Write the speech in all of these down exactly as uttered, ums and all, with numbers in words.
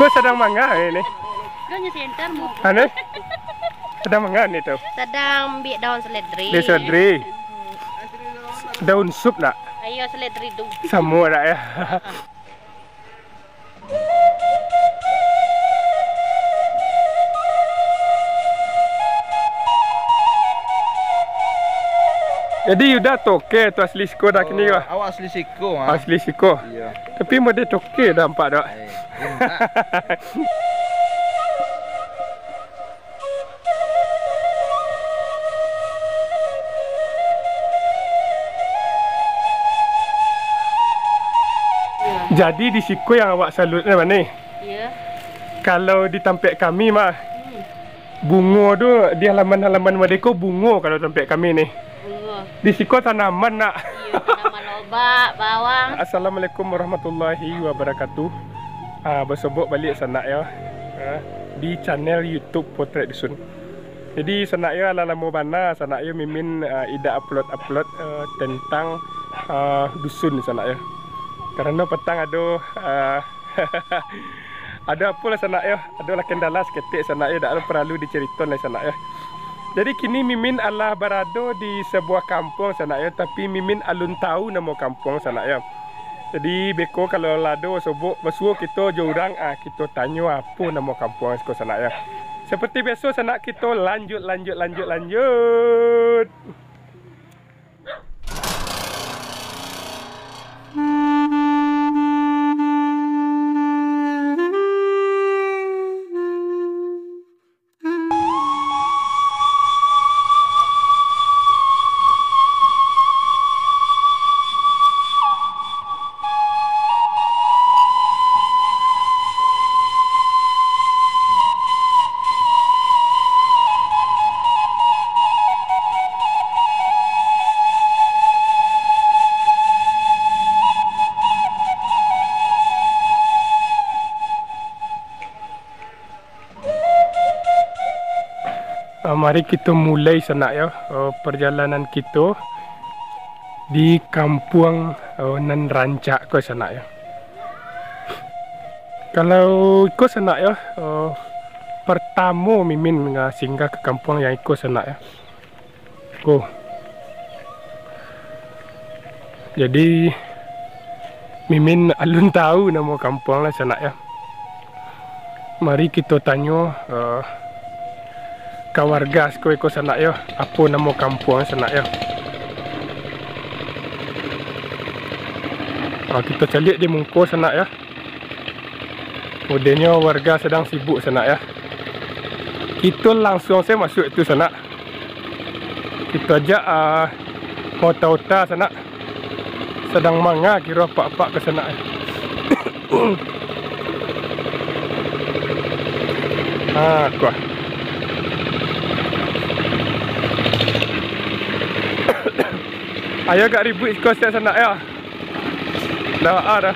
Ko sadang manga ni? Dah nyo senter mu. Anu? Sadang manga ni tu? Sadang ambiak daun seledri. Dia seledri. Daun sup nak? Ayo seledri tu. Samo nak ya? Jadi Yuda toke tu asli siko dah kini kah? Awak asli siko, ha. Asli siko. Iya. Tapi model toke dah nampak dak? Eh, nampak. Jadi di siko yang awak salut ni, Mani? Iya. Kalau di tampek kami mah, hmm, bungo tu di halaman-halaman madeko bungo kalau tampek kami ni. Bungo. Di siko tanaman nak. Iya, tanaman lobak, bawang. Assalamualaikum warahmatullahi wabarakatuh. Ah, basobok baliak sanak yo, ah, di channel YouTube Potret Dusun. Jadi sanak yo, lah lamo bana sanak yo Mimin, ah, indak upload-upload, eh, tentang, ah, dusun sanak yo. Karano patang ado, ah, ado apo lah sanak yo, ado lah kendala saketek sanak yo, dak ado paralu dicarito lai sanak yo. Jadi kini Mimin alah barado di sabuah kampuang sanak yo, tapi Mimin alun tau namo kampuang sanak yo. Jadi beko kalau lah ado basobok, basuo kito jo urang, ah, kito tanyo apo namo kampuang siko sanak yo. Seperti biaso sanak, kito lanjut, lanjut, lanjut, lanjut. Ah, mari kito mulai sanak yo, eh, perjalanan kito di kampuang, eh, nan rancak ko sanak yo. Kalau iko sanak yo, eh, pertamo Mimin nga-, singgah ka kampuang yang iko sanak yo. Ko. Jadi, Mimin alun tau namo kampuang lah sanak yo. Mari kito tanyo, eh, ka warga siko-iko sanak yo, apo namo kampuang sanak yo. Ah, kito caliak di muko sanak yo. Udahnyo warga sadang sibuk sanak yo. Kito langsuang sajo masuak tu sanak. Kito ajak, ah, ota-ota sanak. Sadang manga kiro apak-apak ka sanak. Ha, kuah. Ayo agak ribuik siko sanak yo. Dah, ah, dah.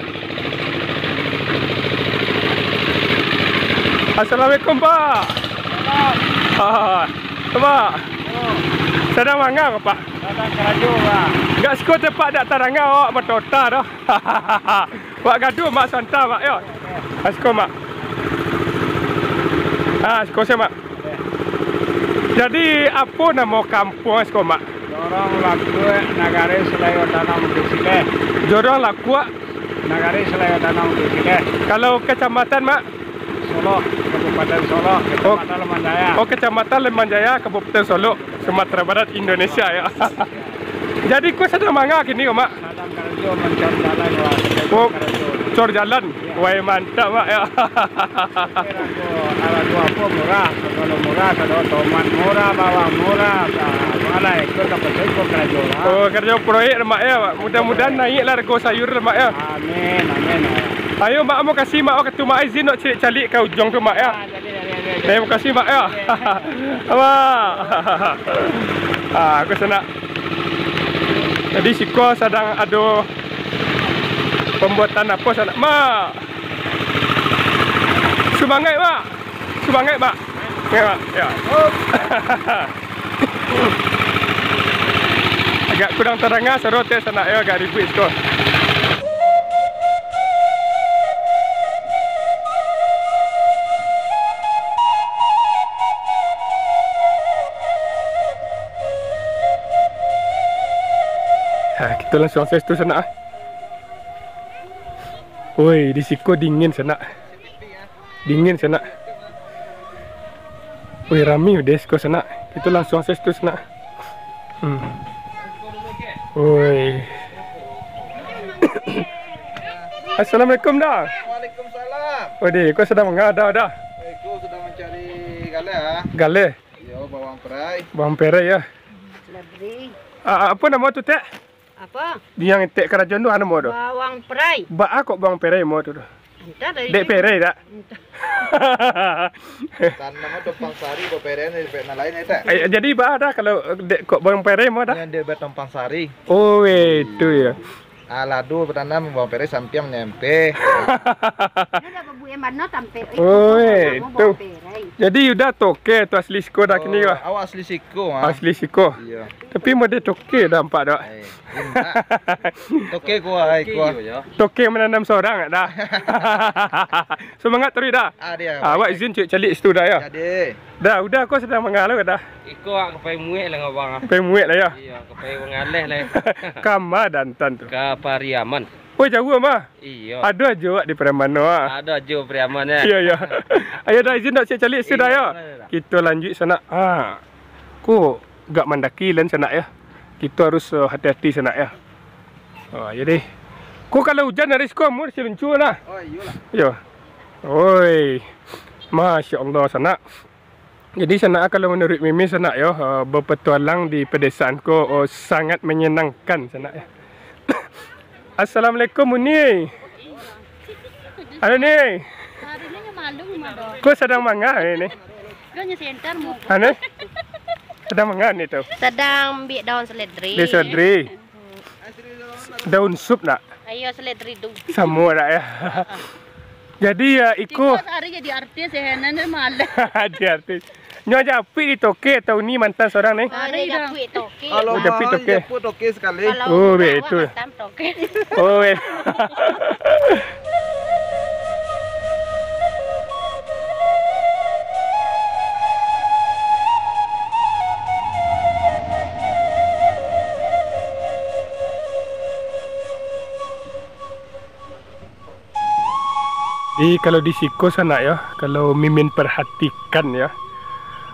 Assalamualaikum, Pak. Salam. Ah, Pak. Oh. Sadang manga, Pak? Sadang karajo, Pak. Gak siko, Pak, dak tadanga awak batota doh. Wak gaduah, Mak, santa, Mak, yo. Ah, siko, Mak. Ah, siko sajo, Mak. Jadi, apo namo kampuang siko, Mak? Jorong Lakuak, Nagari Selayo Tanah, Bukik Sileh. Jorong Lakuak. Nagari Selayo Tanah, Bukik Sileh. Kalau kecamatan, Mak? Solok, Kabupaten Solok, oh. Kecamatan Leman Jaya. Oh, Kecamatan Leman Jaya, Kabupaten Solok, Sumatera Barat, Indonesia, yo. Jadi, ko sadang manga kini ko, Mak? Sadang karajo mancor jalan, Wak. Oh, karajo. Cor jalan. Wai, mantap, Mak, yo. Kira ko, kalau dua apo murah, kalau murah, kalau tomat murah, bawang murah, sa-, alai, ko ka pasal ko karajo lah. Oh, karajo proyek lah, Mak, yo, Mak. Mudah-mudahan naik lah harga sayur lah, Mak, yo. Amin, amin, amin. Ayo, Mak, makasih, Mak, wakatu, Mak, izin nak caliak-caliak ka ujung tu, Mak, yo. Ah, jadi, jadi, jadi, jadi. Terima kasih, Mak, yo. Mak. Ah, ko sanak. Jadi, siko sadang ado pambuatan apo sanak, Mak? Sumangaik, Mak. Sumangaik, Mak. Sumangaik, Mak. Yo. Agak kurang tadanga suaro tu sanak, yo, agak ribuik siko. Langsuang sajo tu, sanak, ah. Woi, di siko dingin, sanak. Dingin, sanak. Woi, rami di siko, sanak. Kito langsuang sajo tu, sanak. Hmm. Woi. Assalamualaikum, Da. Waalaikumsalam. Woi, ko sadang manga, Da, Da? Eh, ko sadang mancari galeh, ah. Galeh? Iyo, bawang perai. Bawang perai, yo. Seledri. Ah, apo namo tu, Tek? Apo? Yang Tek karajo tu, apo namo tu? Bawang perai. Baa kok bawang perai namo tu, tu? Antah dari Dek tu. Perai, dak? Antah. Tanam tompang sari, bawang perai ni dek nan lain, yo, Tek? Eh, jadi baa, Da, kalau dek kok bawang perai namo, Da? Yang dek batompang sari. Oh, itu, yo. Ah, lado batanam, bawang perai sampiang, nyampe. Oi, tu. Jadi Yuda toke tu asli siko, Da, kini, oh, wah. Awak asli siko, ah. Asli siko. Iyo. Tapi model toke, Da, nampak, Da. Eh, indak. Toke kuah, ai, kuah. Toke mananam sorang, Da. Semangat taruih, Da. Ah, dia, ah, awak baik. Izin cek caliak situ, Da, yo. Jadi. Da, Uda ko sadang manga lo, Da? Iko awak ka pai muek lah ngabang, ah. Pai muek lah, yo? Iyo, ka pai mangaleh lah. Kama dantan tu? Ka Pariaman. Oh, jauah mah? Iyo. Ado ajo awak di Pariaman tu, ah. Ado ajo Pariaman, yo. Iyo, iyo. Ayo, Da, izin dek cek caliak situ, Da, yo. Iyo, boleh, Da. Kito lanjuik, sanak. Ah. Ko agak mandaki lah, sanak, yo. Kito harus, eh, hati-hati, sanak, yo. Oh, jadi. Ko kalau ujan hari siko, amuah siluncuang, Da. Oh, iyolah. Iyo. Oi. Masya Allah, sanak. Jadi, sanak, kalau manuruik Mimin, sanak, yo, eh, bapetualang di pedesaan ko, oh, sangat manyenangkan, sanak, yo. Assalamualaikum, Uni. Halo, Ni. Ko sadang manga ni? Anu? Sadang manga ni tu? Sadang ambiak daun seledri. Di seledri. Daun sup nak? Ayo, seledri tu. Samo nak, yo? Jadi, yo, iko. Iko sahari jadi artis, yo, nan malah. Jadi artis. Nyo japuik di toke atau ni mantan sorang ni? Ari dah. Japuik toke. Kalau oh, japuik mahal, toke. Japuik toke sekali. Kalau oh, murah, betul. Mantan toke. Oh, eh. Jadi, kalau di siko sanak yo, kalau Mimin perhatikan yo,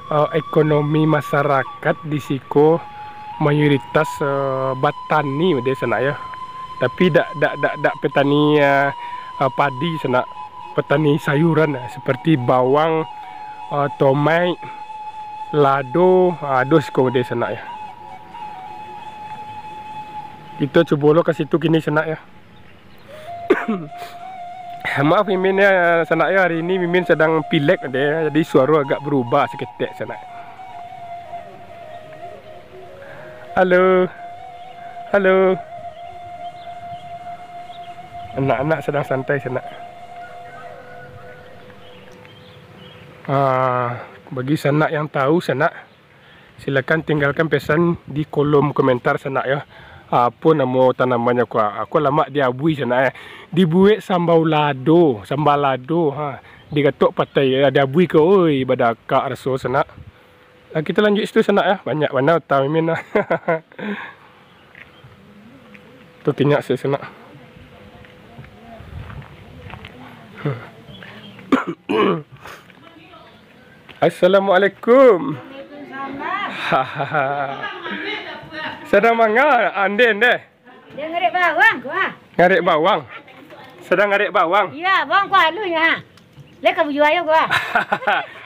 eh, ekonomi masyarakat di siko mayoritas, eh, batani deh sanak yo. Tapi dak, dak, dak, dak petani, eh, eh, padi sanak, petani sayuran, eh, seperti bawang, eh, tomat, lado, eh, ado siko deh sanak yo. Kito cubo lo ka situ kini sanak yo. Maaf Mimin yo, sanak yo, hari ini Mimin sadang pilek deh, jadi suaro agak berubah saketek sanak. Halo. Halo. Anak-anak sadang santai sanak. Ah, bagi sanak yang tahu sanak, silakan tinggalkan pesan di kolom komentar sanak yo. Apo namo tanamannyo ko? Ko lamak diabuih sanak yo. Dibuek sambal lado, sambal lado, ha. Dikatok patai, eh, diabuih ko, oi, badakak raso sanak. Ah, kito lanjuik situ sanak yo. Banyak bana utang Mimin lah. Tu tinyak se sanak. Assalamualaikum. Sadang manga, ande, ande? Dia ngarek bawang, ko, ha. Ngarek bawang. Sadang ngarek bawang. Iyo, bawang ko aluih, ha. Lai ka bujua ayo ko, ha.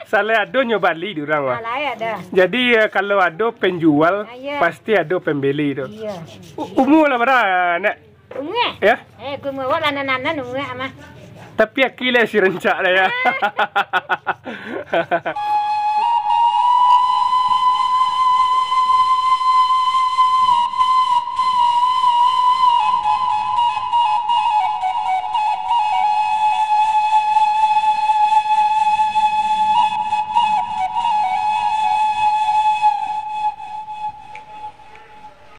Salai ado nyo bali di urang, wah. Salai ado. Jadi, eh, kalau ado penjual, ah, iyo, pasti ado pembeli tu. Iyo. U-, umua lah bara, Nak? Umua? Yo? Eh, ko umua awak lah nan-nan umua mah. Tapi aki lai si rancak lah yo. Ah.